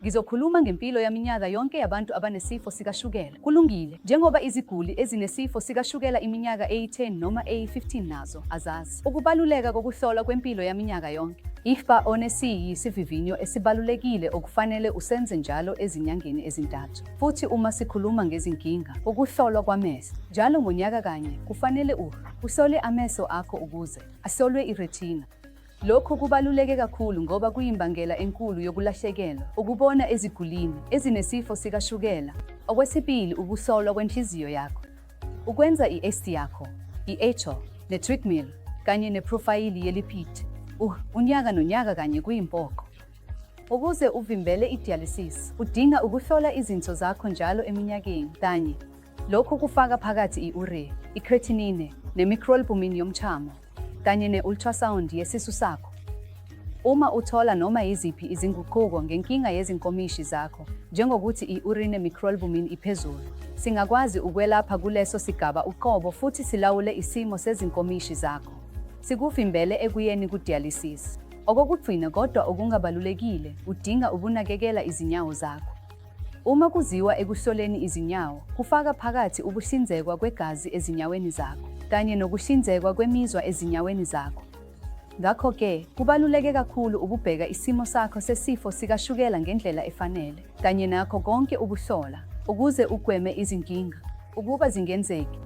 Ngizokhuluma ngempilo yaminyaka yonke yabantu abanesifo sikashukela. Kulungile, njengoba iziguli ezinesifo sikashukela iminyaka eyi-10 noma eyi-15 nazo azazi ukubaluleka kokuhlolwa kwempilo yaminyaka yonke. I-HbA1c yisivivinyo esibalulekile okufanele usenze njalo ezinyangeni ezintathu. Futhi uma sikhuluma ngezinkinga, ukuhlolwa kwamehlo njalo ngonyaka kanye kufanele uhlole amehlo akho ukuze ahlolwe i-retina. Lokhu kubaluleke kakhulu ngoba kuyimbangela enkulu yokulahlekelwa ukubona ezigulini ezinesifo sikashukela. Okwesibili ukuhlolwa kwenhliziyo yakho. Ukwenza i-ST yakho, i-echo, ne-treadmill kanye nephrofayili ye-lipid unyaka nonyaka kanye kuyimpoqo. Ukuze uvimbele i-dialysis, udinga ukuhlola izinso zakho njalo eminyakeni kanye. Lokhu kufaka phakathi i-urea, i-creatinine ne-microalbumin yomchamo kanye ne-ultrasound yesisu sakho. Uma uthola noma yiziphi izinguquko ngenkinga yezinkomishi zakho, njengokuthi i-urine microalbumin iphezulu, singakwazi ukwelapha kuleso sigaba uqobo futhi silawule isimo sezinkomishi zakho, sikuvimbele ekuyeni ku-dialysis. Okokugcina kodwa okungabalulekile, udinga ukunakekela izinyawo zakho. Uma kuziwa ekuhloleni izinyawo, kufaka phakathi ukuhlinzekwa kwegazi ezinyaweni zakho kanye nokuhlinzekwa kwemizwa ezinyaweni zakho. Ngakho-ke, kubaluleke kakhulu ukubheka isimo sakho sesifo sikashukela ngendlela efanele, kanye nakho konke ukuhlola, ukuze ugweme izinkinga ukuba zingenzeki.